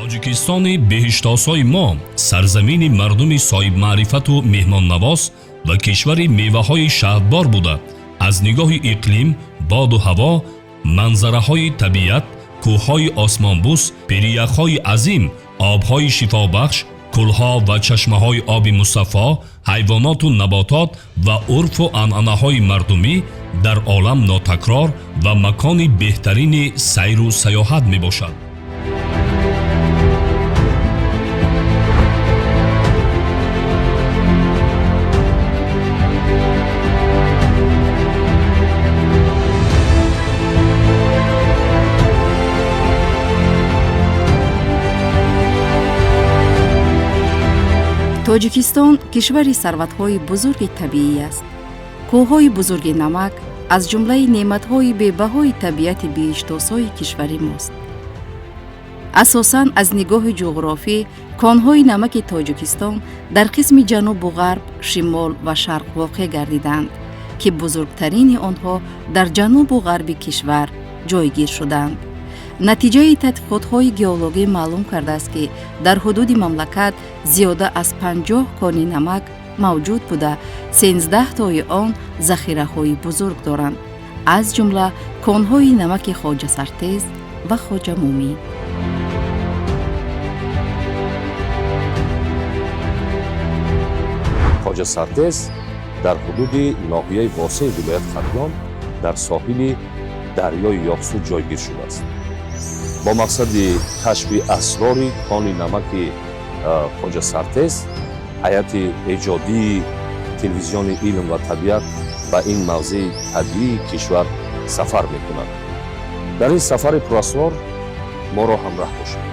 Тоҷикистони беҳиштосои мо сарзамини мардуми соҳибмаърифату меҳмоннавоз ва кишвари меваҳои шаҳдбор буда, аз нигоҳи иқлим, боду ҳаво, манзараҳои табиат, кӯҳҳои осмонбӯс, пирияхҳои азим, обҳои шифобахш, кӯлҳо ва чашмаҳои оби мусаффо, ҳайвоноту наботот ва урфу анъанаҳои мардумӣ дар олам нотакрор ва макони беҳтарини сайру саёҳат мебошад. Тоҷикистон кишвари сарватҳои бузурги табиӣ аст. Кӯҳҳои бузурги намак аз ҷумлаи неъматҳои бебаҳои табиати биҳиштосои кишвари мост. Асосан аз нигоҳи ҷуғрофӣ конҳои намаки Тоҷикистон дар қисми ҷанубу ғарб, шимол ва шарқ воқеъ гардидаанд, ки бузургтарини онҳо дар ҷанубу ғарби кишвар ҷойгир шудаанд. Натиҷаи тадқиқотҳои геологӣ маълум кардааст, ки дар ҳудуди мамлакат зиёда аз 50 кони намак мавҷуд буда, 13 тои он захираҳои бузург доранд, аз ҷумла конҳои намаки Хоҷасартез ва Хоҷамӯмин. Хоҷасартез дар ҳудуди ноҳияи Восеи вилояти Хатлон дар соҳили дарёи Ёқсу ҷойгир шудааст. Бо мақсади кашфи асрори кони намаки Хоҷасартез ҳайати эҷодии телевизиони «Илм ва табиат» ба ин мавзеи табиии кишвар сафар мекунад. Дар ин сафари пурасрор моро ҳамроҳ бошед.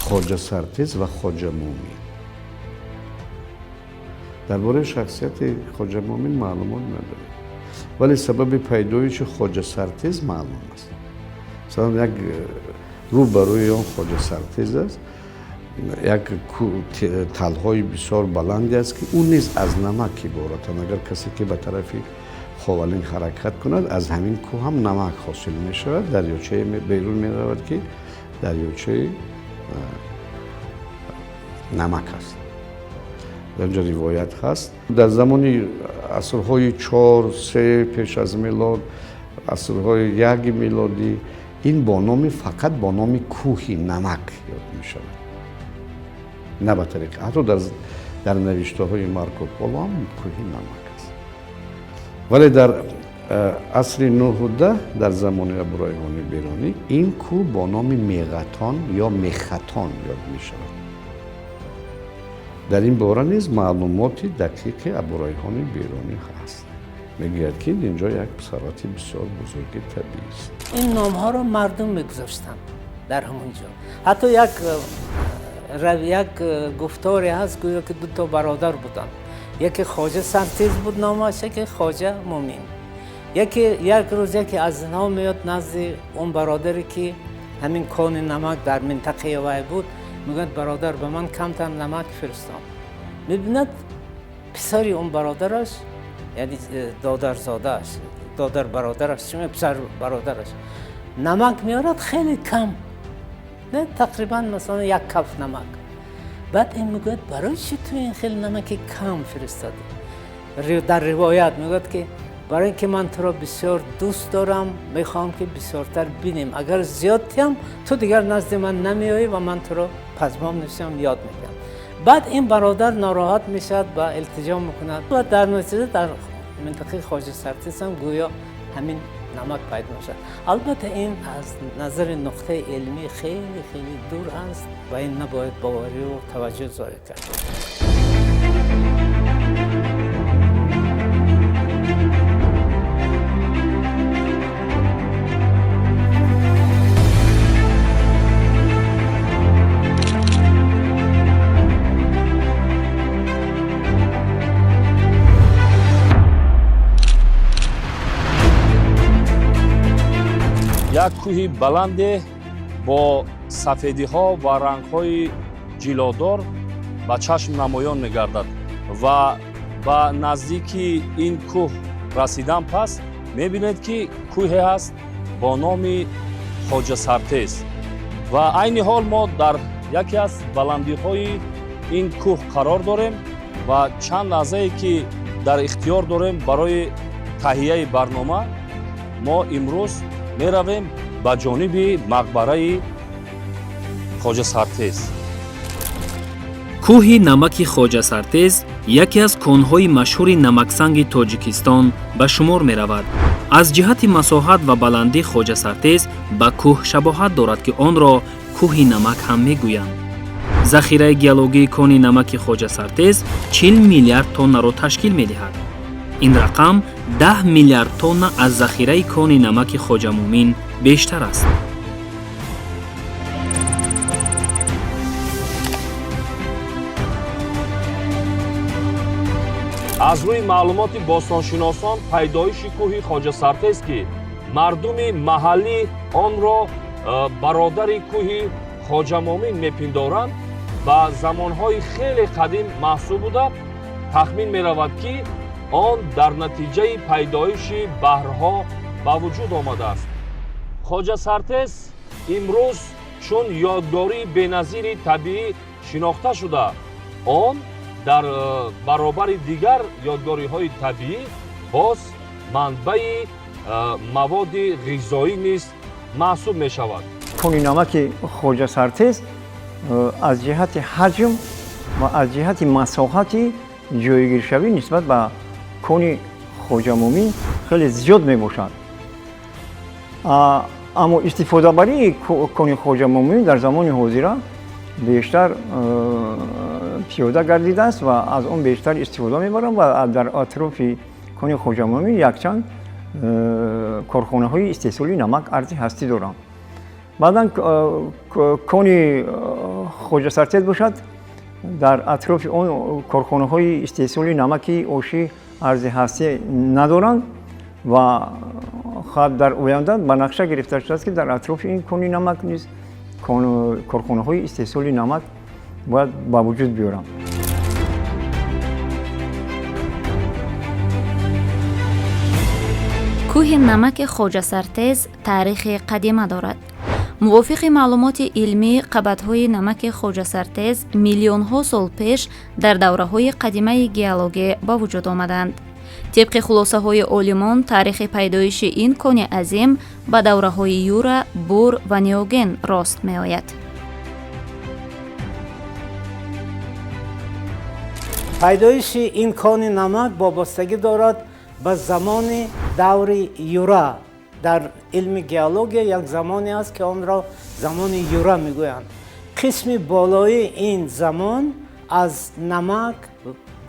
Хоҷа Сартез ва Хоҷа Мумин. Дар бораи шахсияти Хоҷа Мумин маълумот надорем, вале сабаби пайдоиши Хоҷа Сартез маълум аст. Масалан, як рӯ ба рӯи он Хоҷа Сартез аст, як талҳои бисёр баланде аст, ки ӯ низ аз намак иборатанд. Агар касе ки ба тарафи Ховалин ҳаракат кунад, аз ҳамин кӯҳ ҳам намак ҳосил мешавад, дарёчае берун меравад, ки дарёчаи намак аст. Дар инҷо ривоят ҳаст, дар замони асрҳои 4, 3 пеш аз милод, асрҳои 1 милодӣ ин бо номи, фақат бо номи кӯҳи намак ёд мешавад, на ба тариқи ҳатто дар навиштаҳои Марко Поло ҳам кӯҳи намак аст. Вале дар асри 9-у 10, дар замони Абурайҳони Беронӣ, ин кӯҳ бо номи Меғатон ё Мехатон ёд мешавад. Дар ин бора низ маълумоти дақиқи Абурайҳони Беронӣ ҳаст. Мегӯяд, ки инҷо як сарвати бисёр бузурги табиист. Ин номҳоро мардум мегузоштанд дар ҳамон ҷо. Ҳатто як гуфторе ҳаст, гӯё ки дуто бародар буданд: яке Хоҷа Сартез буд номаш, яке Хоҷа Мумин. Яке як рӯз яке аз инҳо меояд назди он бародаре, ки ҳамин кони намак дар минтақаи вай буд. Мегӯяд: «Бародар, ба ман камтар намак фиристон». Мебинад, писари он бародараш, яъне додарзодааш, додар бародараш, чӣ, писар бародараш намак меорад, хеле кам, не, тақрибан масалан як каф намак. Баъд ин мегӯяд: «Барои чӣ ту ин хеле намаки кам фиристодӣ?» Дар ривоят мегӯяд, ки барои ин ки ман туро бисёр дӯст дорам, мехоҳам, ки бисёртар бинем. Агар зиёд диҳам, ту дигар назди ман намеоӣ ва ман туро пазмон мешавам, ёд мекунам. Баъд ин бародар нороҳат мешавад ва илтиҷо мекунад ва дар натиҷа дар минтақаи Хоҷа Сартез ҳам гӯё ҳамин намак пайдо мешавад. Албатта, ин аз назари нуқтаи илмӣ хеле хеле дур аст ва ин набояд бовариву таваҷҷӯҳ зоҳир кард. Як кӯҳи баланде бо сафедиҳо ва рангҳои ҷилодор ба чашм намоён мегардад ва ба наздики ин кӯҳ расидан пас мебинед, ки кӯҳе ҳаст бо номи Хоҷасартез. Ва айни ҳол мо дар яке аз баландиҳои ин кӯҳ қарор дорем ва чанд лаҳзае ки дар ихтиёр дорем барои таҳияи барнома, мо имрӯз меравем ба ҷониби мақбараи Хоҷасартез. Кӯҳи намаки Хоҷасартез яке аз конҳои машҳури намаксанги Тоҷикистон ба шумор меравад. Аз ҷиҳати масоҳат ва баландӣ Хоҷасартез ба кӯҳ шабоҳат дорад, ки онро кӯҳи намак ҳам мегӯянд. Захираи геологии кони намаки Хоҷасартез 40 миллиард тоннаро ташкил медиҳад. Ин рақам 10 миллиард тонна аз захираи кони намаки Хоҷамӯмин бештар аст. Аз рӯи маълумоти бостоншиносон, пайдоиши кӯҳи Хоҷасартез, ки мардуми маҳаллӣ онро бародари кӯҳи Хоҷамомин мепиндоранд, ба замонҳои хеле қадим маҳсуб буда, тахмин меравад, ки он дар натиҷаи пайдоиши баҳрҳо ба вуҷуд омадааст. Хоҷасартез имрӯз чун ёдгории беназири табиӣ шинохта шуда, он дар баробари дигар ёдгориҳои табиӣ боз манбаи маводи ғизоӣ низ маҳсуб мешавад. Кони намаки Хоҷасартез аз ҷиҳати ҳаҷм ва аз ҷиҳати масоҳати ҷойгиршавӣ нисбат ба кони Хоҷамӯмин хеле зиёд мебошад. Аммо истифодабарии кони Хоҷамӯмин дар замони ҳозира бештар пиёда гардидааст ва аз он бештар истифода мебаранд ва дар атрофи кони Хоҷамӯмин якчанд корхонаҳои истеҳсоли намак арзи ҳастӣ доранд. Баъдан кони Хоҷасартез бошад, дар атрофи он корхонаҳои истеҳсоли намаки ошӣ арзи ҳастӣ надоранд ва дар оянда ба нақша гирифта шудааст, ки дар атрофи ин кони намак низ корхонаҳои истеҳсоли намак бояд ба вуҷуд биёранд. Кӯҳи намаки Хоҷасартез таърихи қадима дорад. Мувофиқи маълумоти илмӣ, қабатҳои намаки Хоҷасартез миллионҳо сол пеш дар давраҳои қадимаи геология ба вуҷуд омаданд. Тибқи хулосаҳои олимон, таърихи пайдоиши ин кони азим ба давраҳои юра, бур ва неоген рост меояд. Пайдоиши ин кони намак вобастагӣ дорад ба замони даври юра. Дар илми геология як замоне аст, ки онро замони юра мегӯянд. Қисми болои ин замон аз намак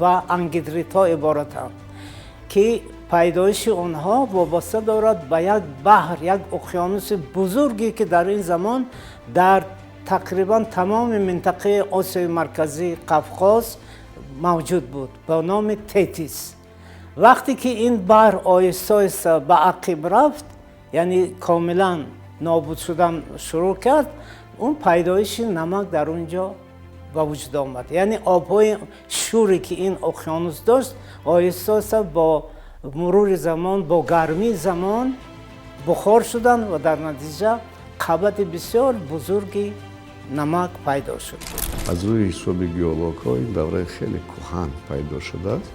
ва ангидритҳо иборатанд, ки пайдоиши онҳо вобаста дорад ба як баҳр, як уқёнуси бузурге, ки дар ин замон дар тақрибан тамоми минтақаи Осиёи Марказӣ, Қавқоз мавҷуд буд ба номи Тетис. Вақте ки ин баҳр оҳиста оҳиста ба ақиб рафт, яъне комилан нобуд шудан шурӯъ кард, он пайдоиши намак дар он ҷо ба вуҷуд омад. Яъне обҳои шӯре, ки ин уқёнус дошт, оҳиста оҳиста бо мурури замон, бо гармии замон бухор шуданд ва дар натиҷа қабати бисёр бузурги намак пайдо шуд. Аз рӯи ҳисоби геологҳо, ин давраи хеле кӯҳан пайдо шудааст.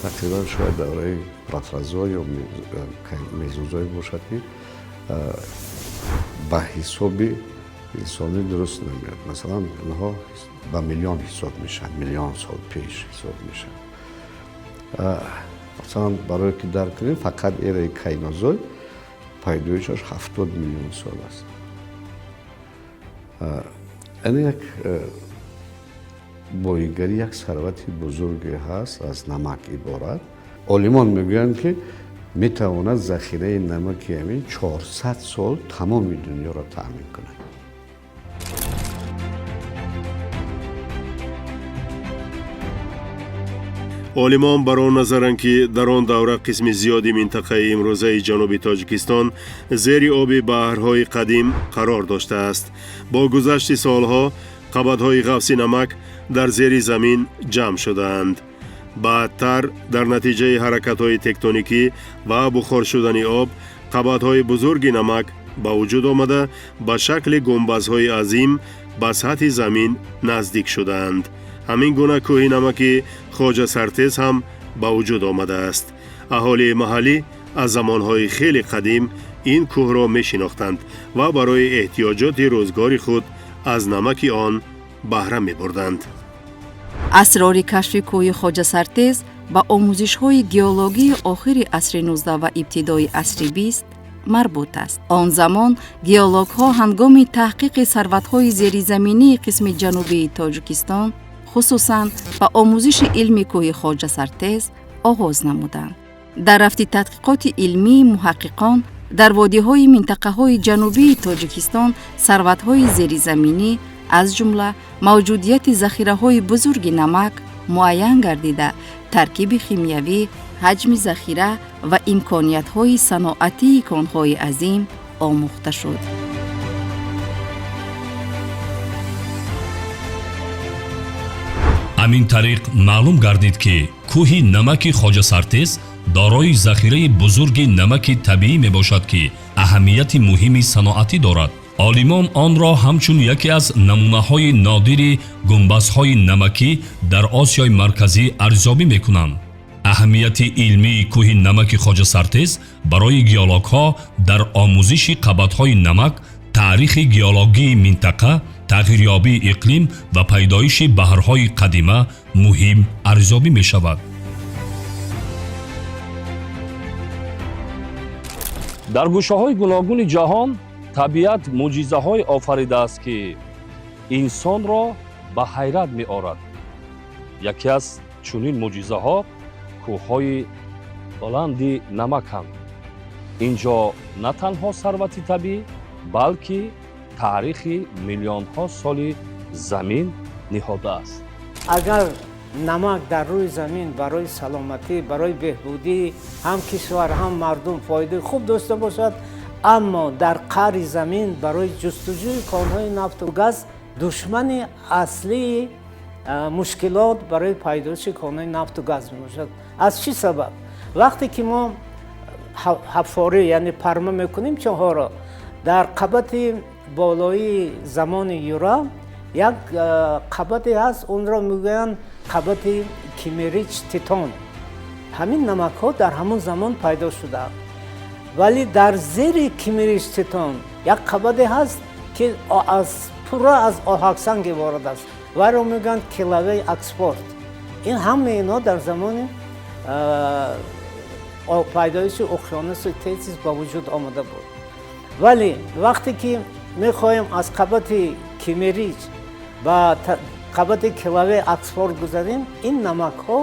Тақрибан шояд давраи протерозой ё мезозой бошад, ки ба ҳисоби инсонӣ дуруст намеяд. Масалан, инҳо ба миллион ҳисоб мешаванд, миллион сол пеш ҳисоб мешаванд. Масалан, барое ки дарк кунем, фақат эраи кайнозой пайдоишаш 70 миллион сол аст. Яъне як боигарӣ, як сарвати бузурге ҳаст, аз намак иборат. Олимон мегӯянд, ки метавонад захираи намаки ҳамин 400 сол тамоми дунёро таъмин кунад. Олимон бар он назаранд, ки дар он давра қисми зиёди минтақаи имрӯзаи ҷануби Тоҷикистон зери оби баҳрҳои қадим қарор доштааст. Бо гузашти солҳо қабатҳои ғафси намак дар зери замин ҷамъ шудаанд. Баъдтар дар натиҷаи ҳаракатҳои тектоникӣ ва бухор шудани об қабатҳои бузурги намак ба вуҷуд омада, ба шакли гумбазҳои азим ба сатҳи замин наздик шудаанд. Ҳамин гуна кӯҳи намаки Хоҷа Сартез ҳам ба вуҷуд омадааст. Аҳолии маҳаллӣ аз замонҳои хеле қадим ин кӯҳро мешинохтанд ва барои эҳтиёҷоти рӯзгори худ аз намаки он баҳра мебурданд. Асрори кашфи кӯҳи Хоҷа Сартез ба омӯзишҳои геологии охири асри 19 ва ибтидои асри 20 марбут аст. Он замон геологҳо ҳангоми таҳқиқи сарватҳои зеризаминии қисми ҷанубии Тоҷикистон, хусусан ба омӯзиши илми кӯҳи Хоҷа Сартез оғоз намуданд. Дар рафти тадқиқоти илмии муҳаққиқон дар водиҳои минтақаҳои ҷанубии Тоҷикистон сарватҳои зеризаминӣ, аз ҷумла мавҷудияти захираҳои бузурги намак муайян гардида, таркиби химиявӣ, ҳаҷми захира ва имкониятҳои саноатии конҳои азим омӯхта шуд. Ҳамин тариқ маълум гардид, ки кӯҳи намаки Хоҷа Сартез дорои захираи бузурги намаки табиӣ мебошад, ки аҳамияти муҳими саноатӣ дорад. Олимон онро ҳамчун яке аз намунаҳои нодири гумбазҳои намакӣ дар Осиёи Марказӣ арзёбӣ мекунанд. Аҳамияти илмии кӯҳи намаки Хоҷа Сартез барои геологҳо дар омӯзиши қабатҳои намак, таърихи геологии минтақа, тағйирёбии иқлим ва пайдоиши баҳрҳои қадима муҳим арзёбӣ мешавад. Дар гӯшаҳои гуногуни ҷаҳон табиат мӯъҷизаҳое офаридааст, ки инсонро ба ҳайрат меорад. Яке аз чунин мӯъҷизаҳо кӯҳҳои баланди намаканд. Ин ҷо на танҳо сарвати табиӣ, балки таърихи миллионҳо соли замин ниҳода аст. Агар намак дар рӯи замин барои саломатӣ, барои беҳбудии ҳам кишвар, ҳам мардум фоидаи хуб дошта бошад, аммо дар қаъри замин барои ҷустуҷӯи конҳои нафту газ душмани аслии мушкилот барои пайдоиши конҳои нафту газ мебошад. Аз чӣ сабаб? Вақте ки мо ҳаффорӣ, яъне парма мекунем чоҳҳоро, дар қабати болоии замони юра як қабате ҳаст, онро мегӯянд қабати Кимерич Титон. Ҳамин намакҳо дар ҳамон замон пайдо шудаанд. Вале дар зери Кимерич Титон як қабате ҳаст, ки пурра аз оҳаксанг иборат аст. Вайро мегӯянд Келавей Аксфорд. Ин ҳамаи инҳо дар замони пайдоиши уқёнуси Тетис ба вуҷуд омада буд. Вале вақте ки мехоҳем аз қабати Кимерич ба қабати Келавей Аксфорд гузарем, ин намакҳо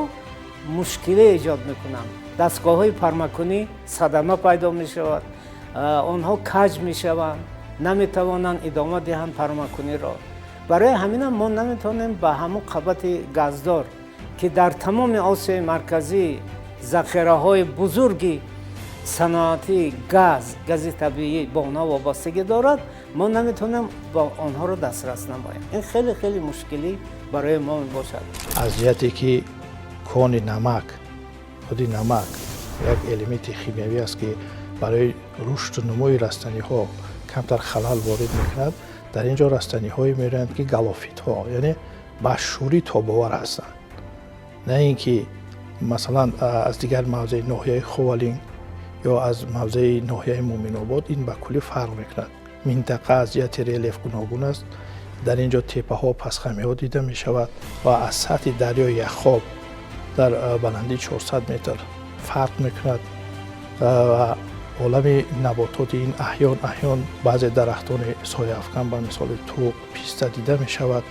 мушкиле эҷод мекунанд. Дастгоҳҳои пармакунӣ садама пайдо мешавад, онҳо каҷ мешаванд, наметавонанд идома диҳанд пармакуниро. Барои ҳаминам мо наметавонем ба ҳамон қабати газдор, ки дар тамоми Осиёи Марказӣ захираҳои бузурги саноатии газ, гази табиӣ бо онҳо вобастагӣ дорад, мо наметавонем ба онҳоро дастрас намоем. Ин хеле хеле мушкилӣ барои мо мебошад. Аз ҷиҳате ки кони намак, худи намак як элементи химиявӣ аст, ки барои рушду нумӯи растаниҳо камтар халал ворид мекунад, дар ин ҷо растаниҳое мероянд, ки галофитҳо, яъне ба шӯрӣ тобовар ҳастанд. На ин ки масалан аз дигар мавзеи ноҳияи Ховалинг ё аз мавзеи ноҳияи Муъминобод ин ба куллӣ фарқ мекунад. Минтақа аз ҷиҳати релеф гуногун аст. Дар ин ҷо теппаҳо, пасхамиҳо дида мешавад ва аз сатҳи дарёи Яхоб дар баландии 400 метр фарқ мекунад ва олами набототи ин аҳён аҳён баъзе дарахтони сояафкан ба мисоли туғ, писта дида мешавад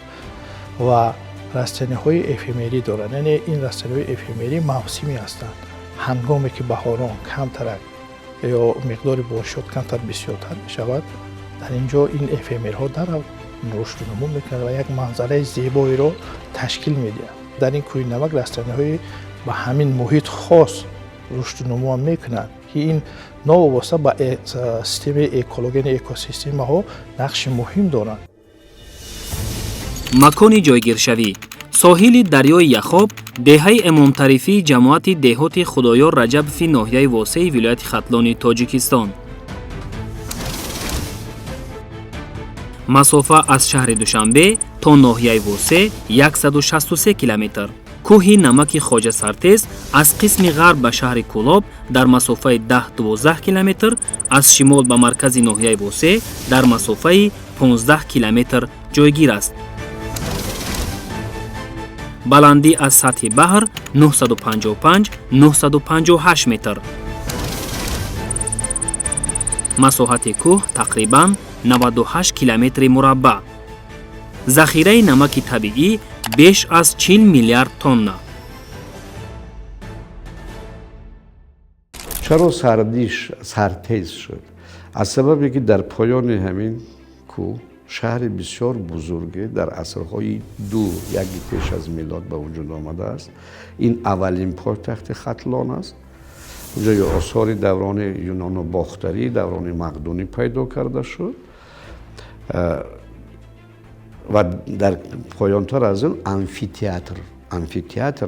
ва растаниҳои эфемерӣ доранд. Яъне ин растаниҳои эфемерӣ мавсимӣ ҳастанд. Ҳангоме ки баҳорон камтарак ё миқдори боришот камтар бисёртар мешавад, дар ин ҷо ин эфемерҳо дар рушду нумӯ мекунанд ва як манзараи зебоеро ташкил медиҳанд. Дар ин кӯҳи намак растаниҳои Ба ҳамин муҳит хос рушду нумӯ мекунанд, ки ин новобаста ба системаи экология, экосистемаҳо нақши муҳим доранд. Макони ҷойгиршавӣ: соҳили дарёи Яхоб, деҳаи Эмомтарифии ҷамоати деҳоти Худоёр Раҷабови ноҳияи Восеи вилояти Хатлони Тоҷикистон. Масофа аз шаҳри Душанбе то ноҳияи Восе 163 километр. Кӯҳи намаки Хоҷа Сартез аз қисми ғарб ба шаҳри Кӯлоб дар масофаи 10-12 километр, аз шимол ба маркази ноҳияи Восе дар масофаи 15 километр ҷойгир аст. Баландӣ аз сатҳи баҳр 955-958 метр. Масоҳати кӯҳ тақрибан 98 километри мураббаъ. Захираи намаки табиӣ беш аз 40 миллиард тонна. Чаро сардиш сартез шуд? Аз сабабе ки дар поёни ҳамин кӯҳ шаҳри бисёр бузурге дар асрҳои ду яки пеш аз милод ба вуҷуд омадааст. Ин аввалин пойтахти Хатлон аст. Онҷо осори даврони юнону бохтарӣ, даврони мақдунӣ пайдо карда шуд ва дар поёнтар аз он амфитеатр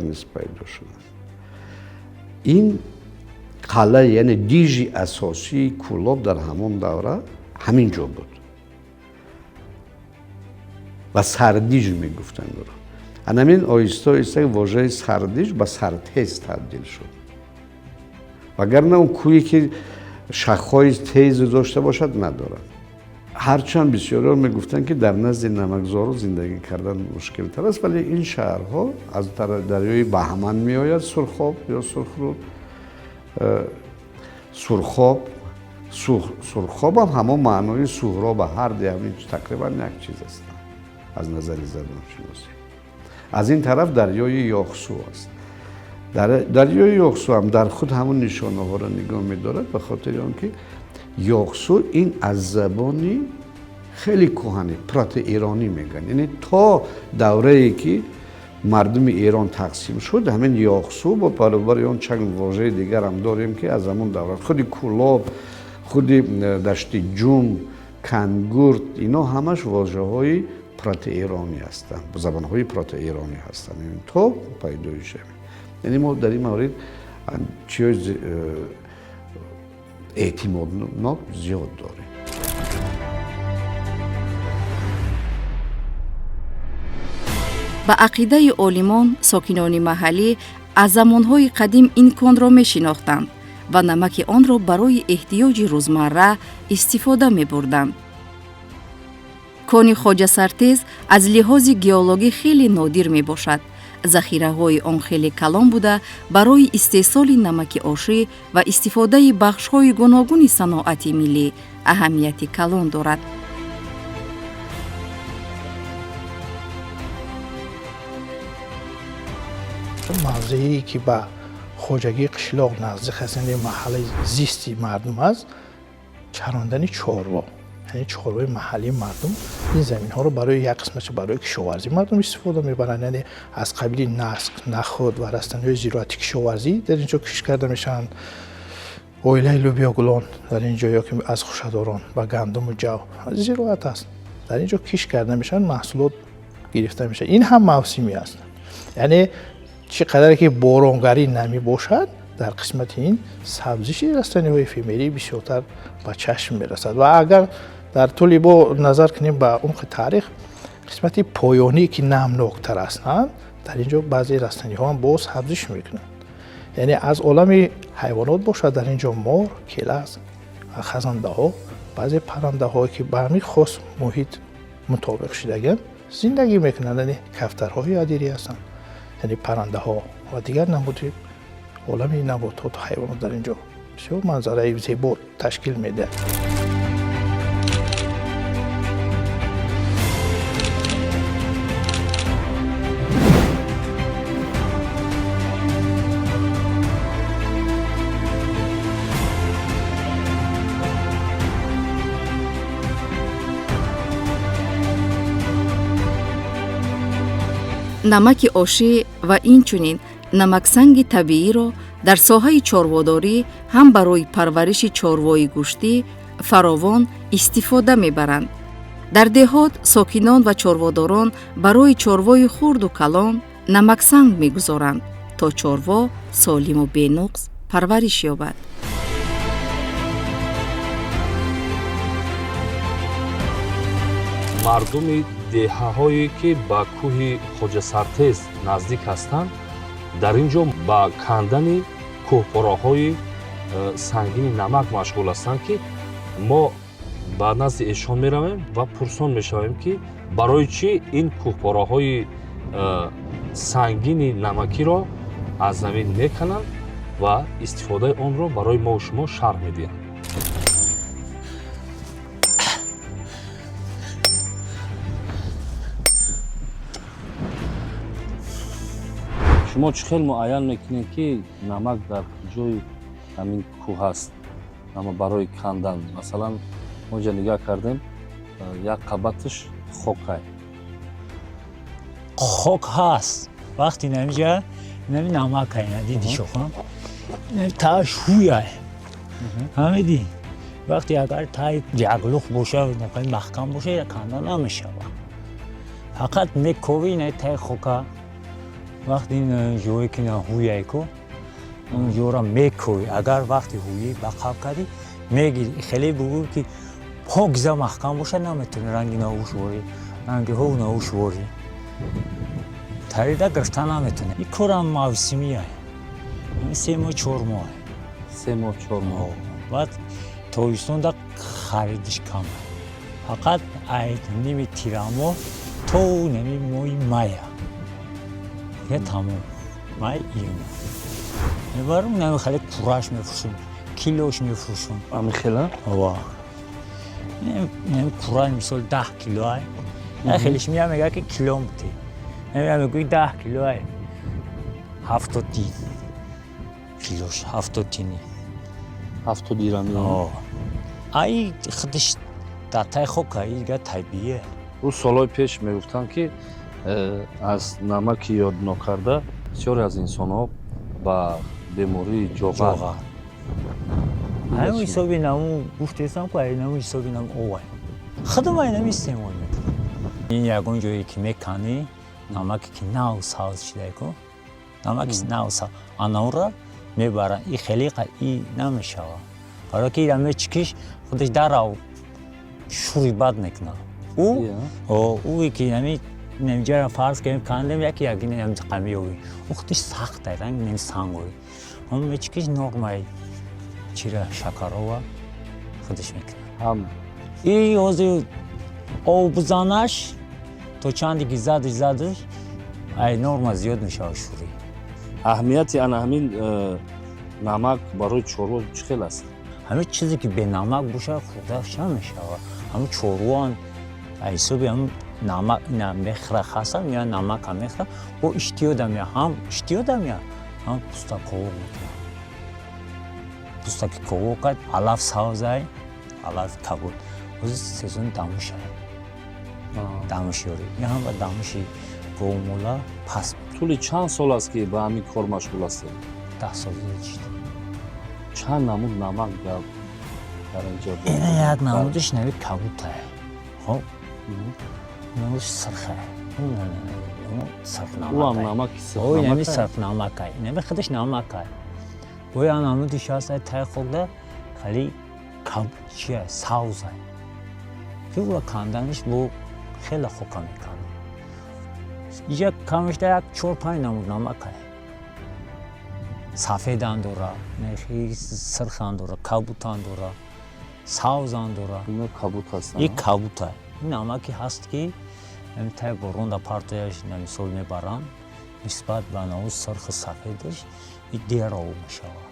низ пайдо шудааст. Ин қалъа, яъне дижи асосии Кӯлоб дар ҳамон давра ҳамин ҷо буд ва сардиж мегуфтанд ӯро. Анамин оҳиста оҳиста вожаи сардиж ба сартез табдил шуд. Вагарна он кӯҳе ки шахҳои тезу дошта бошад, надорад. Ҳарчанд бисёриҳо мегуфтанд, ки дар назди намакзору зиндагӣ кардан мушкилтар аст, вале ин шаҳрҳо аз дарёи Баҳман меояд, Сурхоб ё Сурхруд, Сурхоб, Сурхобам ҳамон маънои Суҳроба, ҳар ди ҳамин тақрибан як чиз ҳастанд аз назари забоншиносӣ. Аз ин тараф дарёи Ёхсу аст. Дарёи Ёхсу ҳам дар худ ҳамон нишонаҳоро нигоҳ медорад, ба хотири он ки Ёхсу ин аз забони хеле кӯҳани протоэронӣ мегӯянд. Яъне то даврае ки мардуми Эрон тақсим шуд, ҳамин Ёхсу бо баробари он чанд вожаи дигарам дорем, ки аз ҳамон давра худи Кӯлоб, худи Дашти Ҷум, Кангурт, ино ҳамаш вожаҳои протоэронӣ ҳастанд, забонҳои протоэронӣ ҳастанд то пайдоиши ҳамин. Яъне мо дар ин маврид чиҳои эътимоднок зиёд дорем. Ба ақидаи олимон, сокинони маҳаллӣ аз замонҳои қадим ин конро мешинохтанд ва намаки онро барои эҳтиёҷи рӯзмарра истифода мебурданд. Кони Хоҷа Сартез аз лиҳози геологӣ хеле нодир мебошад. Захираҳои он хеле калон буда, барои истеҳсоли намаки ошӣ ва истифодаи бахшҳои гуногуни саноати миллӣ аҳамияти калон дорад. Мавзее ки ба хоҷагии қишлоқ наздик аст, яъне маҳаллаи зисти мардум аст, чарондани чорво, яъне чорвои маҳаллии мардум ин заминҳоро барои як қисматшо барои кишоварзӣ мардум истифода мебаранд, яъне аз қабили наск, нахӯд ва растаниҳои зироати кишоварзӣ дар ин ҷо кишт карда мешаванд. Оилаи лӯбиёгулон дар ин ҷо ё ки аз хушадорон ба гандуму ҷав зироат аст, дар ин ҷо кишт карда мешаванд, маҳсулот гирифта мешавад. Ин ҳам мавсимӣ аст, яъне чӣ қадаре ки боронгарӣ намебошад, дар қисмати ин сабзиши растаниҳои эфемерӣ бисёртар ба чашм мерасад. Ва агар дар тӯли бо назар кунем ба умқи таърих, қисмати поёнӣ ки намноктар ҳастанд, дар ин ҷо баъзе растаниҳо ҳам боз сабзиш мекунанд. Яъне аз олами ҳайвонот бошад, дар ин ҷо мор, келаз, хазандаҳо, баъзе паррандаҳое ки ба ҳамин хос муҳит мутобиқ шудагианд, зиндагӣ мекунанд. Яъне кафтарҳои адирӣ ҳастанд, яъне паррандаҳо ва дигар намуди олами набототу ҳайвонот дар ин ҷо бисёр манзараи зебо ташкил медиҳад. Намаки ошӣ ва инчунин Намаксанги табииро дар соҳаи чорводорӣ ҳам барои парвариши чорвои гӯштӣ фаровон истифода мебаранд. Дар деҳот сокинон ва чорводорон барои чорвои хурду калон намаксанг мегузоранд, то чорво солиму бенуқс парвариш ёбад. Мардуми деҳаҳое ки ба кӯҳи Хоҷасартез наздик ҳастанд, дар ин ҷо ба кандани кӯҳпораҳои сангини намак машғул ҳастанд, ки мо ба назди эшон меравем ва пурсон мешавем, ки барои чӣ ин кӯҳпораҳои сангини намакиро аз замин мекананд ва истифодаи онро барои мову шумо шарҳ медиҳанд. Шумо чӣ хел муайян мекунед, ки намак дар куҷои ҳамин кӯҳ ҳаст, ама барои кандан? Масалан, мо ҷа нигаҳ кардем, як қабаташ хокай. Хок ҳаст. Вақти намиҷа нами намакай, диди шоха, тааш ҳуяй, ҳамиди. Вақте агар таи яглух боша, маҳкам боша, канда намешава. Фақат мекови на таи хока. Вақти ҷое ки ҳуяй ку, он ҷора мекови. Агар вақти ҳуӣ ба қаб кардӣ, мегири. Хеле бугӯ ки покиза маҳкам боша, наметавони ранги наушворӣ, ранги ҳов наушворӣ тарида гирифта наметавонӣ. Ин корам мавсимия, 3 моҳ, 4 моҳ. 3 моҳ, 4 моҳ. Баъд тобистонда харидиш кам, фақат ай ними тирамоҳ то ними моҳи мая я тамом, май, июн мебарам. Нами хеле кураш мефурӯшем, килош мефурӯшем. Ами хела? Ва нами кураш, мисол, 10 кило ай. Хелеш мия мега ки килом бите, намия мегӯи 10 кило ай, 70 дин килош, 70 дини. 70 дирами? Ай худиш дар тай хока, ига табиие. Ӯ солҳои пеш мегуфтанд, ки аз намаки ёднокарда бисёре аз инсонҳо ба бемории ҷоғар. Ҳамин ҳисоби наму гуфтесам ку, наму ҳисоби нам овай худам ай нами истеъмол мекунам. Ин ягон ҷое ки меканӣ, намаке ки нав савз шидай ку, намаки нав савз, анавра мебаранд. И хеле и намешава, барое ки ира мечикиш, худаш дарав шӯри бад мекунад. Ӯ ки нами намиҷара фарз кардем, кандем, яки яки қамиёви, ӯ худаш сахтай, ранг нами сангои, ҳам мечикиш, нормай чира шакарова худаш мекунад. Ҳам И ҳозир об бизанаш, то чанде ки задиш, задиш, ай норма зиёд мешавад шӯрӣ. Аҳамияти ана ҳамин намак барои чорво чӣ хел аст? Ҳамин чизе ки бенамак бошад, хӯрдаш намешавад. Ҳамин чорвоан ҳисоби ҳамин намак ина мехӯра, хаса мея, намака мехӯра, бо иштиёда мея, ҳам иштиёда мея, ҳам пуста ковок мекунад. Пуста ки ковок кард, алаф савзай, алаф кабуд. Ҳозир сезони дамушай, дамуш ёрӣ, ин ҳам ба дамуши говмола паст. Тӯли чанд сол аст, ки ба ҳамин кор машғул ҳастед? 10 сол зиёд шид. Чанд намуд намак дар инҷо? Ина як намудиш нави кабутае, хоб, намудиш сирхае. Ӯам намаки? Нами сирхнамакай, нами худаш намакай. Бо як намудиш ҳаст, тай хокда хали чия, савзай, ки ӯ канданиш бо хеле хока меканад. Иҷа камишта як чор панҷ намуд намакай: сафедан дора, сирхан дора, кабутан дора, савзан дора. Ино кабут ҳастанд? И кабутай. Ин намаке ҳаст, ки тай боронда партояш, мисол, мебаранд, нисбат ба наву сирху сафедаш и дер об мешавад.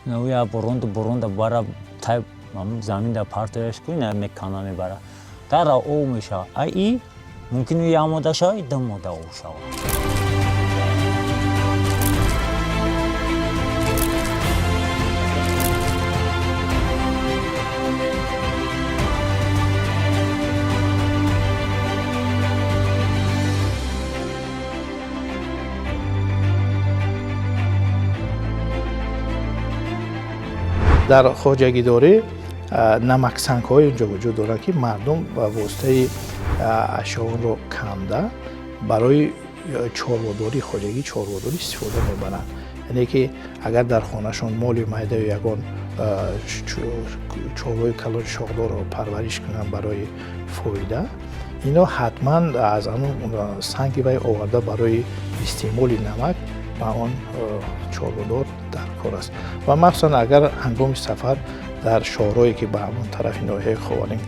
Наву як боронда боронда бара, тай заминда партояш ку, мекана, мебара, дара об мешавад. А и мумкин як мода шавад, 2 мода об шавад. Дар хоҷагидорӣ намаксангҳое инҷо вуҷуд доранд, ки мардум ба воситаи ашёонро канда барои чорводорӣ, хоҷагии чорводорӣ истифода мебаранд. Яъне ки агар дар хонашон моли майдаю ягон чорвои калони шохдорро парвариш кунанд барои фоида, ино ҳатман аз ҳамон санги вай оварда барои истеъмоли намак ба он чорводор дар кор аст. Ва махсусан агар ҳангоми сафар дар шоҳрое ки ба ҳамон тарафи ноҳияи Ховалинг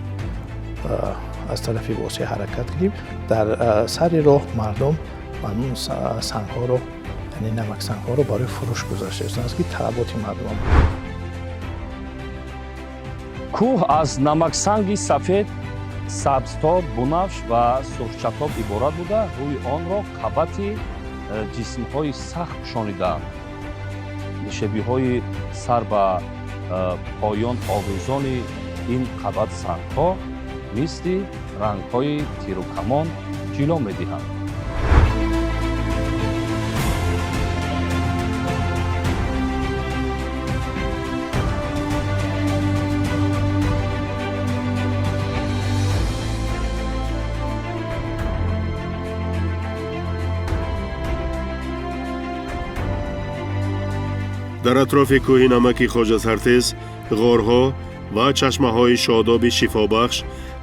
аз тарафи Восеъ ҳаракат кунем, дар сари роҳ мардум ҳамон сангҳоро, яъне намаксангҳоро барои фурӯш гузоштааст, ки талаботи мардум. Кӯҳ аз намаксанги сафед, сабзтоб, бунафш ва сурхчатоб иборат буда, рӯи онро қабати ҷисмҳои сахт пӯшонидаанд. Нишебиҳои сар ба поён овезони ин қабат сангҳо мисли рангҳои тирукамон ҷило медиҳанд. Дар атрофи кӯҳи намаки Хоҷасартез ғорҳо ва чашмаҳои шодоби шифобахш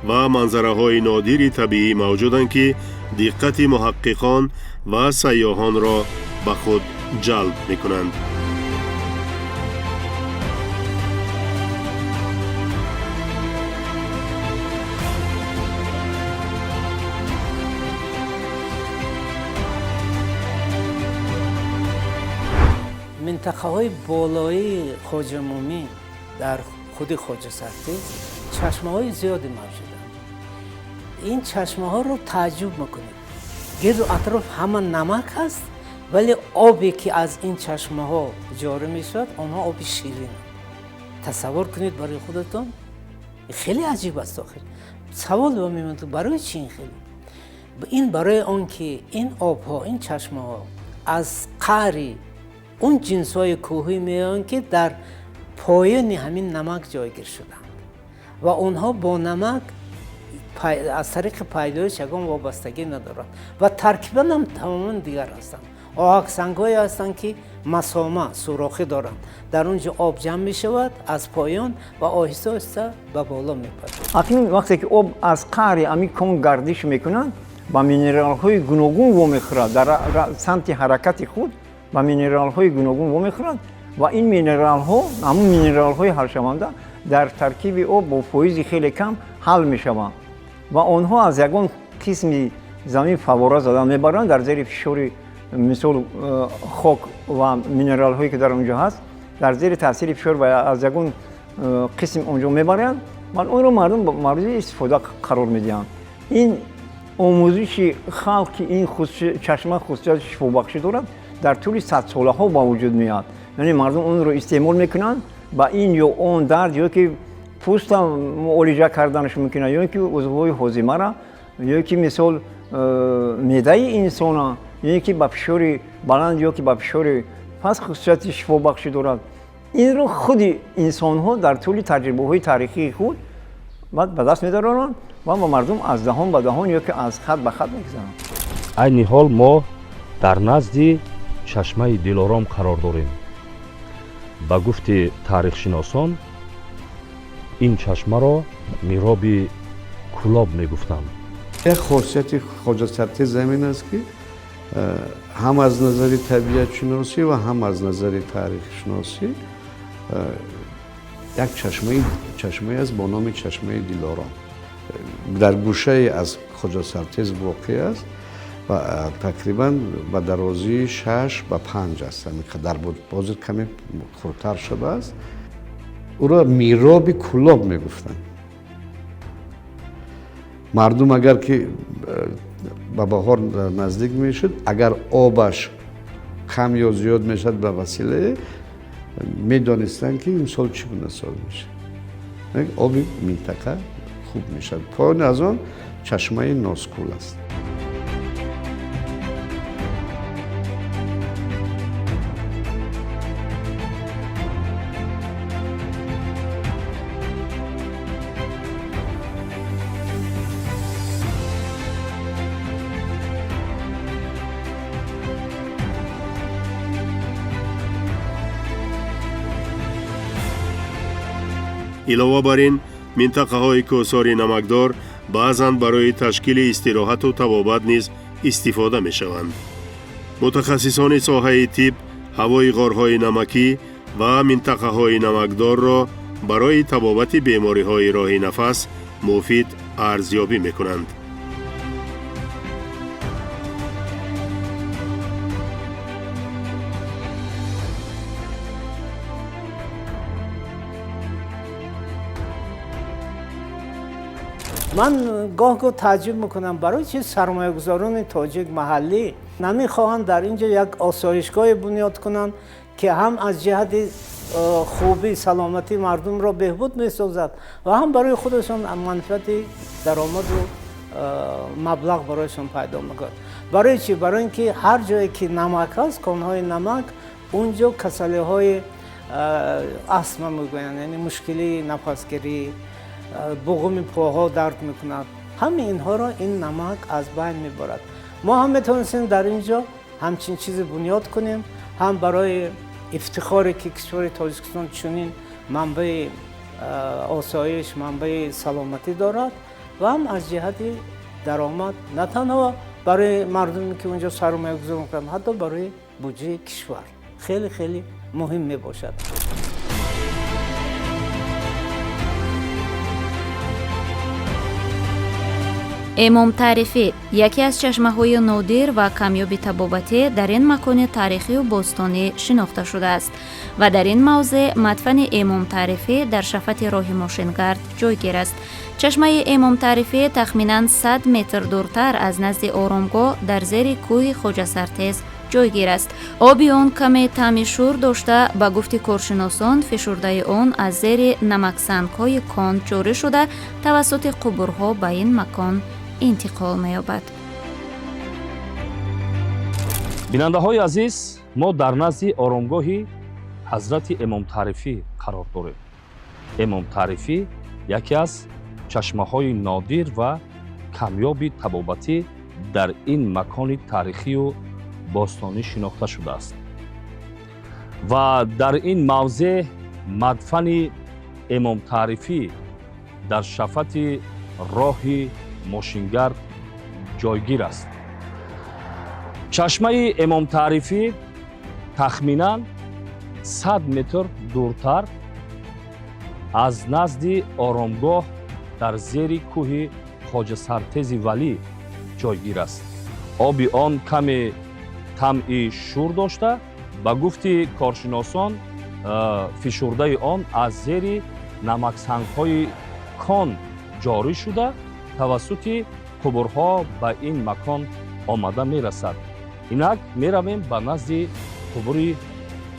ва манзараҳои нодири табиӣ мавҷуданд, ки диққати муҳаққиқон ва сайёҳонро ба худ ҷалб мекунанд. Минтақаҳои болоии Хоҷа Мӯмин дар худи Хоҷасартез чашмаҳои зиёде мавҷуданд. Ин чашмаҳоро тааҷҷуб мекунед. Гирду атроф ҳама намак ҳаст, вале обе ки аз ин чашмаҳо ҷорӣ мешавад, онҳо оби ширинанд. Тасаввур кунед барои худатон, хеле аҷиб аст. Охир савол ба мемонад, барои чӣ ин хеле? Ин барои он ки ин обҳо, ин чашмаҳо аз қаъри он ҷинсҳои кӯҳӣ меоянд, ки дар поёни ҳамин намак ҷойгир шуданд ва онҳо бо намак аз тариқи пайдоиш ягон вобастагӣ надоранд ва таркибан ҳам тамоман дигар ҳастанд. Оҳаксангҳое ҳастанд, ки масома сурохӣ доранд, дар он ҷо об ҷамъ мешавад аз поён ва оҳиста оҳиста ба боло мепарад. Акнун вақте ки об аз қаъри ҳамин кон гардиш мекунад, ба минералҳои гуногун вомехӯрад, дар самти ҳаракати худ ба минералҳои гуногун вомехӯрад ва ин минералҳо, ҳамун минералҳои ҳалшаванда дар таркиби об бо фоизи хеле кам ҳал мешаванд ва онҳо аз ягон қисми замин фаввора зада мебаранд дар зери фишори мисол хок ва минералҳое ки дар он ҷо ҳаст, дар зери таъсири фишор ва аз ягон қисм он ҷо мебаранд ва онро мардум мавриди истифода қарор медиҳанд. Ин омӯзиши халқ, ки ин чашма хусусияти шифобахшӣ дорад, дар тӯли садсолаҳо ба вуҷуд меояд. Яъне мардум онро истеъмол мекунанд ба ин ё он дард, ё ки пӯста муолиҷа карданаш мумкин аст, ё ки узвҳои ҳозимара, ё ки мисол меъдаи инсона, ё ки ба фишори баланд ё ки ба фишори паст хусусияти шифобахшӣ дорад. Инро худи инсонҳо дар тӯли таҷрибаҳои таърихии худ ба даст медоранд ва ба мардум аз даҳон ба даҳон ё ки аз хат ба хат мегузаранд. Айни ҳол мо дар назди чашмаи Дилором қарор дорем. Ба гуфти таърихшиносон, ин чашмаро мироби Кулоб мегуфтанд. Як хосияти Хоҷасартез замин аст, ки ҳам аз назари табиатшиносӣ ва ҳам аз назари таърихшиносӣ як чашмае аст бо номи чашмаи Дилором. Дар гӯшае аз Хоҷасартез воқеъ аст ва тақрибан ба дарозии 6 ба 5 аст. Ҳамин қадар буд, ҳозир каме хурдтар шудааст. Ӯро мироби Кулоб мегуфтанд. Мардум агар ки ба баҳор наздик мешуд, агар обаш кам ё зиёд мешуд, ба василае медонистанд, ки имсол чӣ гуна сол мешавад, оби минтақа хуб мешавад. Поёни аз он чашмаи Нозкул аст. Илова бар ин, минтақаҳои кӯҳсори намакдор баъзан барои ташкили истироҳату табобат низ истифода мешаванд. Мутахассисони соҳаи тиб ҳавои ғорҳои намакӣ ва минтақаҳои намакдорро барои табобати бемориҳои роҳи нафас муфид арзёбӣ мекунанд. Ман гоҳ-гоҳ таъҷуб мекунам, барои чи сармоягузорони тоҷик маҳаллӣ намехоҳанд дар ин ҷо як осоишгоҳе бунёд кунанд, ки ҳам аз ҷиҳати хубӣ саломатии мардумро беҳбуд месозад ва ҳам барои худашон манфиати даромаду маблағ барояшон пайдо мекунад. Барои чи? Барои ин ки ҳар ҷое ки намак аст, конҳои намак, он ҷо касалиҳои астма мегӯянд, яъне мушкилии нафасгирӣ, буғуми поҳо дард мекунад. Ҳамаи инҳоро ин намак аз байн мебарад. Мо ҳам метавонистем дар ин ҷо ҳамчин чизе бунёд кунем, ҳам барои ифтихоре ки кишвари Тоҷикистон чунин манбаи осоиш, манбаи саломатӣ дорад ва ҳам аз ҷиҳати даромад на танҳо барои мардуме ки онҷо сармоягузорӣ мекунанд, ҳатто барои буҷаи кишвар хеле хеле муҳим мебошад. Эмом Таърифӣ яке аз чашмаҳои нодир ва камёби табобатӣ дар ин макони таърихию бостонӣ шинохта шудааст ва дар ин мавзеъ мадфани Эмом Таърифӣ дар шафати роҳи мошингард ҷойгир аст. Чашмаи Эмом Таърифӣ тахминан 100 метр дуртар аз назди оромгоҳ дар зери кӯҳи Хоҷасартез ҷойгир аст. Оби он каме таъми шур дошта, ба гуфти коршиносон, фишурдаи он аз зери намаксангҳои кон ҷорӣ шуда, тавассути қубурҳо ба ин макон интиқол меёбад. Бинандаҳои азиз, мо дар назди оромгоҳи ҳазрати Эмом Таърифӣ қарор дорем. Эмом Таърифӣ яке аз чашмаҳои нодир ва камёби табобатӣ дар ин макони таърихию бостонӣ шинохта шудааст ва дар ин мавзеъ мадфани Эмом Таърифӣ дар шафати роҳи мошингард ҷойгир аст. Чашмаи Эмом Таърифӣ тахминан 100 метр дуртар аз назди оромгоҳ дар зери кӯҳи Хоҷасартези Валӣ ҷойгир аст. Оби он каме таъми шур дошта, ба гуфти коршиносон, фишурдаи он аз зери намаксангҳои кон ҷорӣ шуда, тавассути қубурҳо ба ин макон омада мерасад. Инак меравем ба назди қубури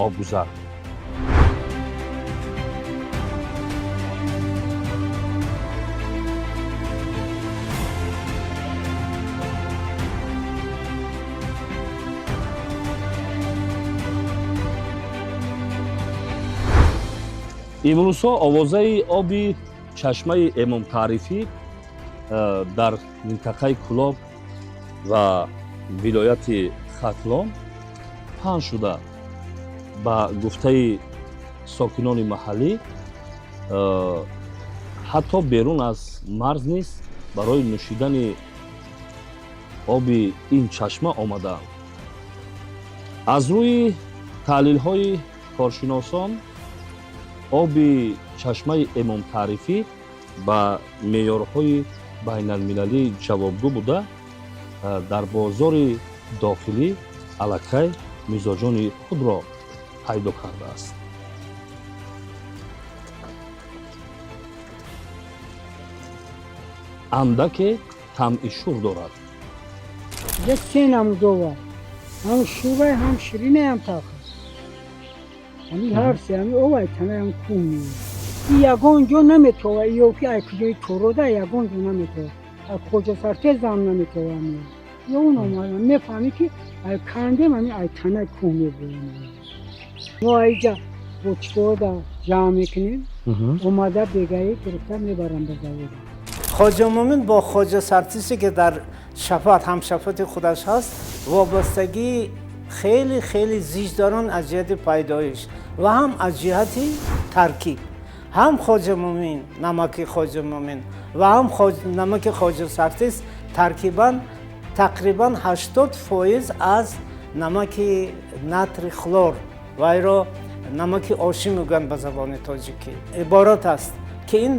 обгузар. Имрӯзҳо овозаи оби чашмаи Эмом Таърифӣ дар минтақаи Кӯлоб ва вилояти Хатлон паҳн шуда, ба гуфтаи сокинони маҳаллӣ ҳатто берун аз марз низ барои нӯшидани оби ин чашма омадаанд. Аз рӯи таҳлилҳои коршиносон, оби чашмаи Эмом Таърифӣ ба меъёрҳои байналмилалӣ ҷавобгӯ буда, дар бозори дохилӣ аллакай мизоҷони худро пайдо кардааст. Андаке таъми шур дорад. Се намуд ова, ҳам шурай, ҳам ширинай, ҳам талха. Ҳами ҳар се ҳами овай танаям кӯҳ меояд. Ягон ҷо наметова, ё ки ай куҷои торода ягон ҷо наметова, ай Хоҷасартез ҳам наметова. Ё он омада мефаҳмӣ ки ай кандем, ами ай танаи кӯҳ мебурем. Мо айҷа бочкода ҷамъ мекунем, омада бегаӣ гирифта мебарам ба завода. Хоҷа Мӯмин бо Хоҷасартезе ки дар шафат ҳамшафати худаш ҳаст, вобастагии хеле хеле зич доранд аз ҷиҳати пайдоиш ва ҳам аз ҷиҳати таркиб. Ҳам Хоҷа Мумин, намаки Хоҷа Мумин ва ҳам намаки Хоҷа Сартез таркибан тақрибан 80% аз намаки натрий хлор, вайро намаки ошӣ мегӯянд ба забони тоҷикӣ, иборат аст, ки ин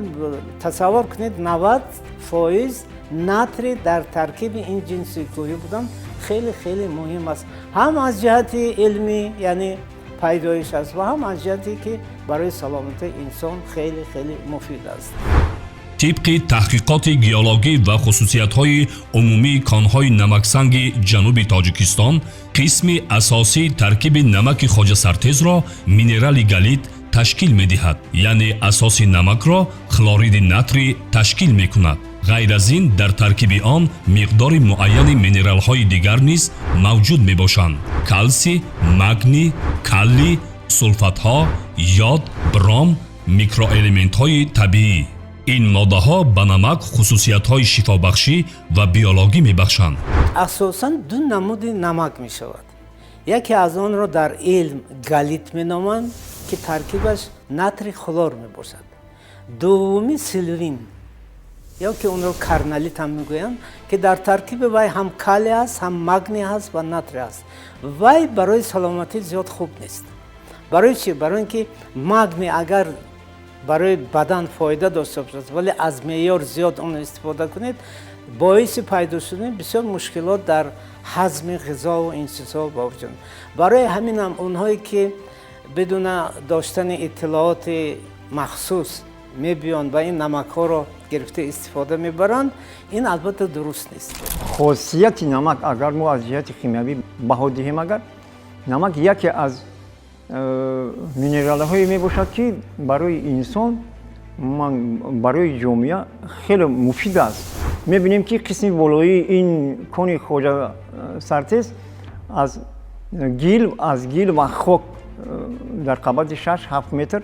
тасаввур кунед, 90% натрий дар таркиби ин ҷинси кӯҳӣ будан хеле хеле муҳим аст, ҳам аз ҷиҳати илмӣ, яъне пайдоиш аст, ва ҳам аз ҷиҳате ки барои саломатии инсон хеле хеле муфид аст. Тибқи таҳқиқоти геологӣ ва хусусиятҳои умумии конҳои намаксанги ҷануби Тоҷикистон, қисми асосии таркиби намаки Хоҷасартезро минерали галит ташкил медиҳад, яъне асоси намакро хлориди натрий ташкил мекунад. Ғайр аз ин, дар таркиби он миқдори муайяни минералҳои дигар низ мавҷуд мебошанд: калсий, магний, калий, сулфатҳо, йод, бром, микроэлементҳои табиӣ. Ин моддаҳо ба намак хусусиятҳои шифобахшӣ ва биологӣ мебахшанд. Асосан ду намуди намак мешавад. Яке аз онро дар илм галит меноманд, ки таркибаш натрий хлор мебошад. Дуввуми силвин, ё ки онро карналит ҳам мегӯянд, ки дар таркиби вай ҳам калий аст, ҳам магний ҳаст ва натрий аст. Вай барои саломатӣ зиёд хуб нест. Барои чӣ? Барои ин ки магний агар барои бадан фоида дошта бошад, вале аз меъёр зиёд онро истифода кунед, боиси пайдо шудани бисёр мушкилот дар ҳазми ғизову ин чизҳо ба вуҷуд. Барои ҳаминам онҳое ки бидуна доштани иттилооти махсус мебиёнд ва ин намакҳоро гирифта истифода мебаранд, ин албатта дуруст нест. Хосияти намак, агар мо аз ҷиҳати химиявӣ баҳо диҳем, агар намак яке аз минералҳое мебошад, ки барои инсон, барои ҷомеа хеле муфид аст. Мебинем, ки қисми болоии ин кони Хоҷа Сартез аз гил ва хок дар қабати 6-7 метр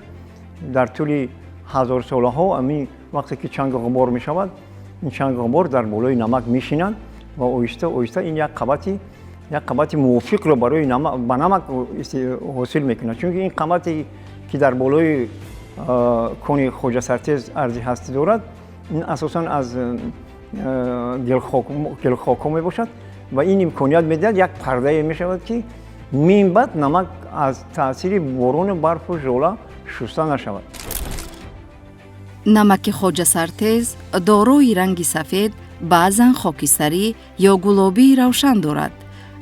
дар тӯли ҳазорсолаҳо, ҳамин вақте ки чангу ғубор мешавад, ин чангу ғубор дар болои намак мешинанд ва оҳиста оҳиста ин як қабати мувофиқро барои ба намак ҳосил мекунад. Чунки ин қабате ки дар болои кони Хоҷасартез арзи ҳастӣ дорад, ин асосан аз гилхокҳо мебошад ва ин имконият медиҳад, як пардае мешавад, ки минбаъд намак аз таъсири борону барфу жола шуста нашавад. Намаки Хоҷасартез дорои ранги сафед, баъзан хокистарӣ ё гулобии равшан дорад.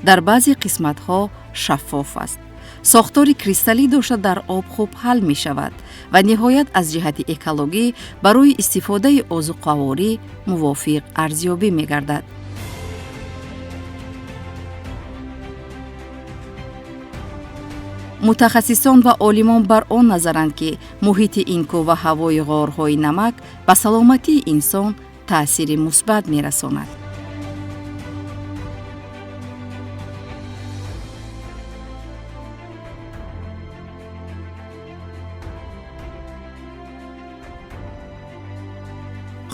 Дар баъзе қисматҳо шаффоф аст. Сохтори кристаллӣ дошта, дар об хуб ҳал мешавад ва ниҳоят аз ҷиҳати экологӣ барои истифодаи озуқаворӣ мувофиқ арзёбӣ мегардад. Мутахассисон ва олимон бар он назаранд, ки муҳити ин кӯҳ ва ҳавои ғорҳои намак ба саломатии инсон таъсири мусбат мерасонад.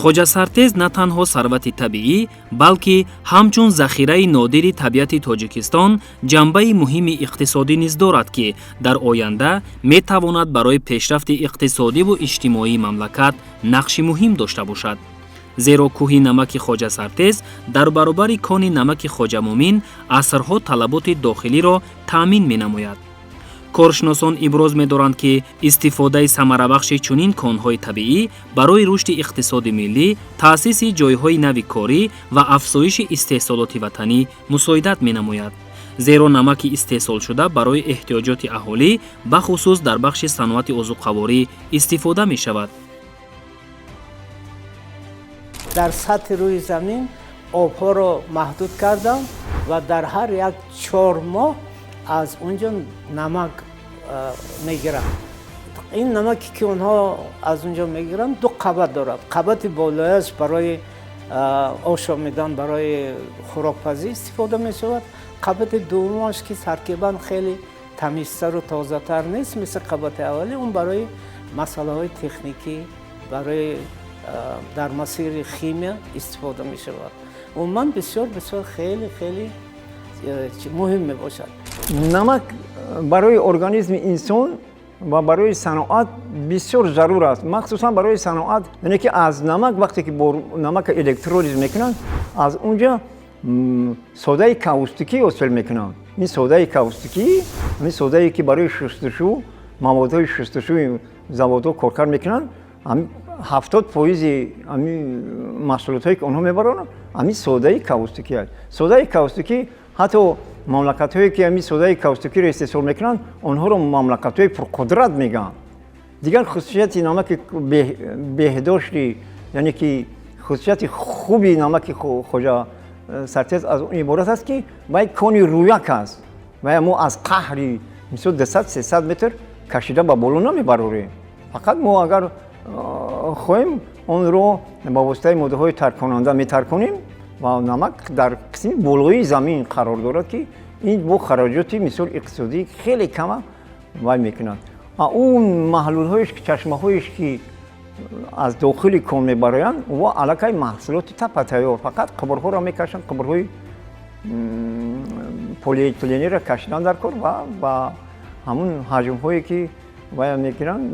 Хоҷасартез на танҳо сарвати табиӣ, балки ҳамчун захираи нодири табиати Тоҷикистон ҷанбаи муҳими иқтисодӣ низ дорад, ки дар оянда метавонад барои пешрафти иқтисодиву иҷтимоии мамлакат нақши муҳим дошта бошад. Зеро кӯҳи намаки Хоҷасартез дар баробари кони намаки Хоҷамумин асрҳо талаботи дохилиро таъмин менамояд. Коршиносон иброз медоранд, ки истифодаи самарабахши чунин конҳои табиӣ барои рушди иқтисоди миллӣ, таъсиси ҷойҳои нави корӣ ва афзоиши истеҳсолоти ватанӣ мусоидат менамояд. Зеро намаки истеҳсолшуда барои эҳтиёҷоти аҳолӣ, бахусус дар бахши саноати озуқаворӣ истифода мешавад. Дар сатҳи рӯи замин обҳоро маҳдуд кардам ва дар ҳар як 4 моҳ аз он ҷо намак мегирам. Ин намаке ки онҳо аз он ҷо мегиранд, ду қабат дорад. Қабати болояш барои ошомидан, барои хӯрокпазӣ истифода мешавад. Қабати дуввумаш, ки таркибан хеле тамизтару тозатар нест, мисли қабати аввалӣ, он барои масъалаҳои техникӣ, барои дар масири химия истифода мешавад. Умуман, бисёр бисёр, хеле хеле муҳим мебошад. Намак барои организми инсон Ва барои саноат бисёр зарур аст, махсусан барои саноат, яъне ки аз намак вақте ки бо намака электролиз мекунанд, аз унҷа содаи каустикӣ ҳосил мекунанд. Ин содаи каустикӣ, ин содае ки барои шустушу, маводҳои шустушӯи заводҳо коркард мекунанд, 70% ҳамин маҳсулотҳое ки онҳо мебаронанд, ҳамин содаи каустикӣ аст. Содаи каустикӣ, ҳатто мамлакатҳое ки ҳамин содаи каустикиро истеҳсол мекунанд, онҳоро мамлакатҳои пурқудрат мегӯянд. Дигар хусусияти намаки беҳдошти, яъне ки хусусияти хуби намаки Хоҷа Сартез аз он иборат аст, ки вай кони рӯяк аст. Вай мо аз қаҳри мисол 200-300 метр кашида ба боло намебарорем. Фақат мо агар хоҳем, онро ба воситаи моддаҳои тарконанда метарконем ва намак дар қисми болоии замин қарор дорад, ки ин бо хароҷоти мисол иқтисодӣ хеле кама вай мекунад. Он маҳлулҳоеш, чашмаҳоеш ки аз дохили кон мебароянд, ва аллакай маҳсулоти тапа тайёр, фақат қубурҳоро мекашанд, қубурҳои полиэтилениро кашидан дар кор ва ба ҳамун ҳаҷмҳое ки вая мекунанд,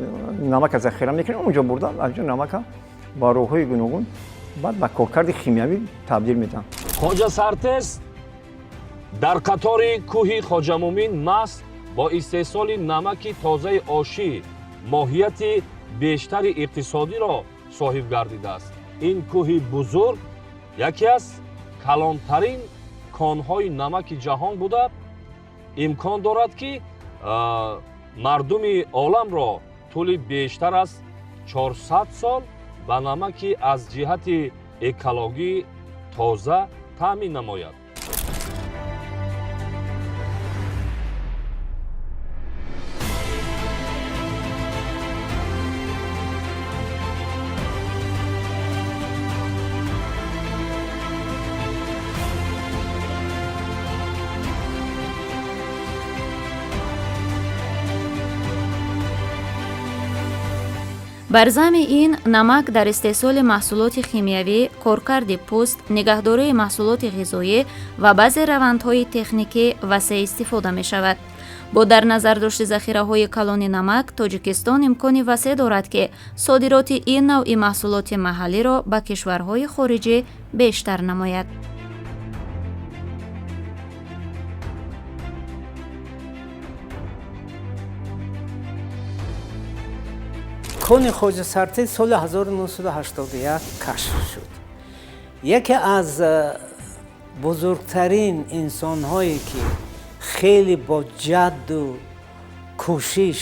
намака захира мекунанд, онҷо бурдан, аз ҷо намака ба роҳҳои гуногун баъд ба коркарди химиявӣ табдил медиҳанд. Хоҷа Сартез дар қатори кӯҳи Хоҷамӯмин маҳз бо истеҳсоли намаки тозаи ошӣ моҳияти бештари иқтисодиро соҳиб гардидааст. Ин кӯҳи бузург яке аз калонтарин конҳои намаки ҷаҳон буда, имкон дорад, ки мардуми оламро тӯли бештар аз 400 сол ба намаки аз ҷиҳати экологӣ тоза таъмин намояд. Бар замми ин, намак дар истеҳсоли маҳсулоти химиявӣ, коркарди пӯст, нигаҳдории маҳсулоти ғизоӣ ва баъзе равандҳои техникӣ васеъ истифода мешавад. Бо дар назардошти захираҳои калони намак, Тоҷикистон имкони васеъ дорад, ки содироти ин навъи маҳсулоти маҳаллиро ба кишварҳои хориҷӣ бештар намояд. Кони Хоҷа Сартез соли 1981 кашф шуд. Яке аз бузургтарин инсонҳое ки хеле бо ҷадду кӯшиш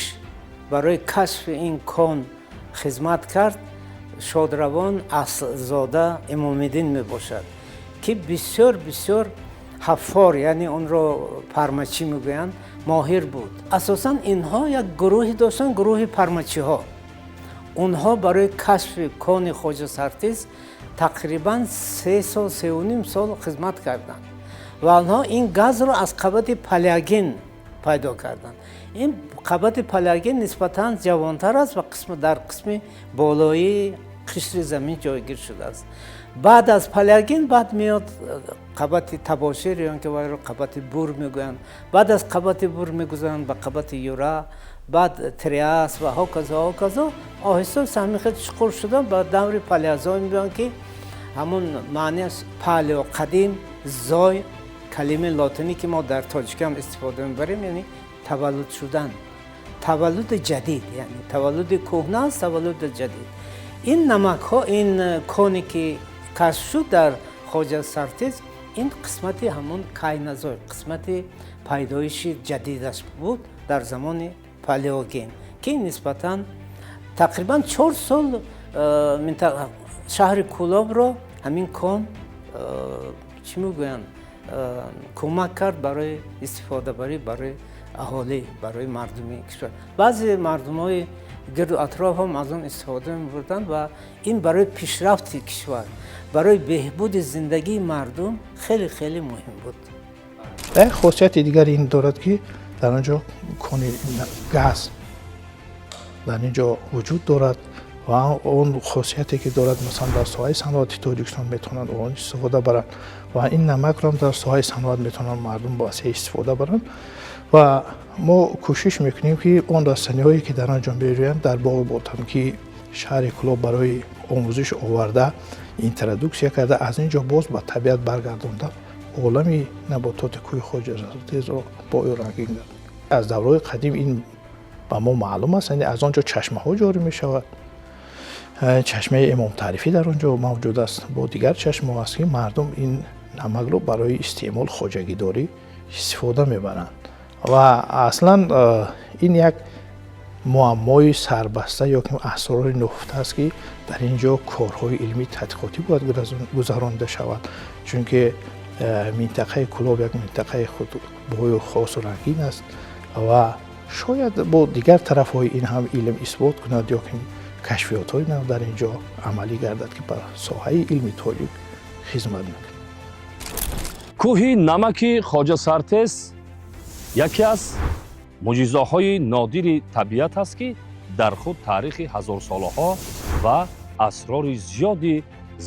барои кашфи ин кон хизмат кард, шодравон Аслзода Имомиддин мебошад, ки бисёр бисёр ҳаффор, яъне онро пармачӣ мегӯянд, моҳир буд. Асосан инҳо як гурӯҳе доштанд, гурӯҳи пармачиҳо. Онҳо барои кашфи кони Хоҷа Сартез тақрибан 3 сол, 3.5 сол хизмат карданд ва онҳо ин газро аз қабати палеоген пайдо карданд. Ин қабати палеоген нисбатан ҷавонтар аст ва дар қисми болоии қишри замин ҷойгир шудааст. Баъд аз палеоген баъд меояд қабати табошир, ё ки вайро қабати бур мегӯянд. Баъд аз қабати бур мегузаранд ба қабати юра, баъд триас ва ҳоказо, ҳоказо. Оҳиста оҳиста ҳамин хел чуқур шуда ба даври палеозой мебиёнд, ки ҳамун маънияш палео қадим, зой калимаи лотинӣ, ки мо дар тоҷикӣ ҳам истифода мебарем, яъне таваллуд шудан, таваллуди ҷадид, яъне таваллуди кӯҳна аст, таваллуди ҷадид. Ин намакҳо, ин коне ки кашф шуд дар Хоҷа Сартез, ин қисмати ҳамун кайнозой, қисмати пайдоиши ҷадидаш буд дар замони палеоген, ки нисбатан тақрибан 4 сол шаҳри Кӯлобро ҳамин кон чӣ мегӯянд, кӯмак кард барои истифодабарӣ, барои аҳолӣ, барои мардуми кишвар. Баъзе мардумҳои гирду атроф ҳам аз он истифода мебурданд ва ин барои пешрафти кишвар, барои беҳбуди зиндагии мардум хеле хеле муҳим буд. Як хосияти дигари ин дорад, ки дар он ҷо кони газ дар ин ҷо вуҷуд дорад ва он хосияте ки дорад, масалан, дар соҳаи саноати Тоҷикистон метавонанд он истифода баранд ва ин намакро дар соҳаи саноат метавонанд мардум васеъ истифода баранд ва Мо кӯшиш мекунем, ки он растаниҳое, ки дар он ҷо мерӯянд, дар боғи ботаникии шаҳри Кӯлоб барои омӯзиш оварда, интродуксия карда, аз ин ҷо боз ба табиат баргардонда, олами набототи кӯҳи Хоҷасартезро бо ӯ рангин гардонад. Аз давраҳои қадим ин ба мо маълум аст, яъне аз он ҷо чашмаҳо ҷорӣ мешавад. Чашмаи Имом Таърифӣ дар он ҷо мавҷуд аст, бо дигар чашмаҳо аст, ки мардум ин намакро барои истеъмол, хоҷагидорӣ истифода мебаранд. Ва аслан ин як муаммои сарбаста ё ки асрори нуҳуфта аст, ки дар ин ҷо корҳои илмии тадқиқотӣ бояд гузаронида шавад, чунки минтақаи Кӯлоб як минтақаи худбою хосу рангин аст ва шояд бо дигар тарафҳои ин ҳам илм исбот кунад ё ки кашфиётҳои нав дар ин ҷо амалӣ гардад, ки ба соҳаи илми тоҷик хизмат мекунад. Кӯҳи намаки Хоҷасартез яке аз мӯъҷизаҳои нодири табиат аст, ки дар худ таърихи ҳазорсолаҳо ва асрори зиёди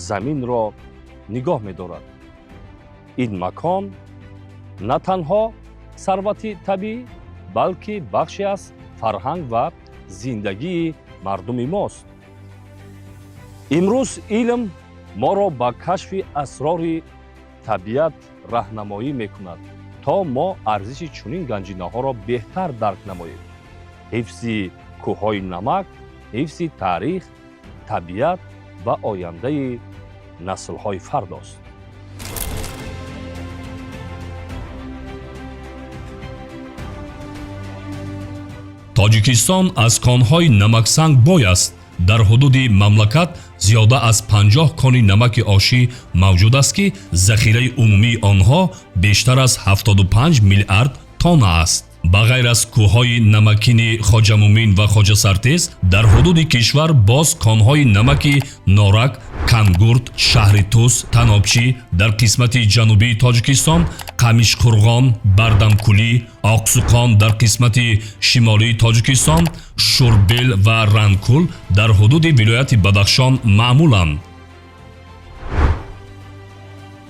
заминро нигоҳ медорад. Ин макон на танҳо сарвати табиӣ, балки бахше аз фарҳанг ва зиндагии мардуми мост. Имрӯз илм моро ба кашфи асрори табиат раҳнамоӣ мекунад, то мо арзиши чунин ганҷинаҳоро беҳтар дарк намоем. Ҳифзи кӯҳҳои намак ҳифзи таърих, табиат ва ояндаи наслҳои фардост. Тоҷикистон аз конҳои намаксанг бой аст. Дар ҳудуди мамлакат зиёда аз 50 кони намаки ошӣ мавҷуд аст, ки захираи умумии онҳо бештар аз 75 миллиард тонна аст. Ба ғайр аз кӯҳҳои намакини Хоҷамумин ва Хоҷасартез, дар ҳудуди кишвар боз конҳои намаки Норак, Кангурд, шаҳри Тус, Танобчӣ дар қисмати ҷанубии Тоҷикистон, Қамишқурғон, Бардамкулӣ, Оқсуқон дар қисмати шимолии Тоҷикистон, Шурбел ва Рангкул дар ҳудуди вилояти Бадахшон маъмуланд.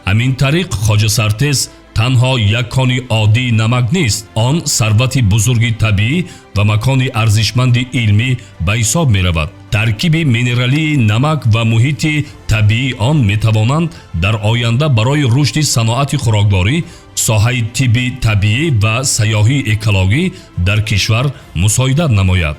Ҳамин тариқ, Хоҷасартез танҳо як кони оддии намак нест, он сарвати бузурги табиӣ ва макони арзишманди илмӣ ба ҳисоб меравад. Таркиби минералии намак ва муҳити табиии он метавонанд дар оянда барои рушди саноати хӯрокворӣ, соҳаи тибби табиӣ ва сайёҳии экологӣ дар кишвар мусоидат намояд.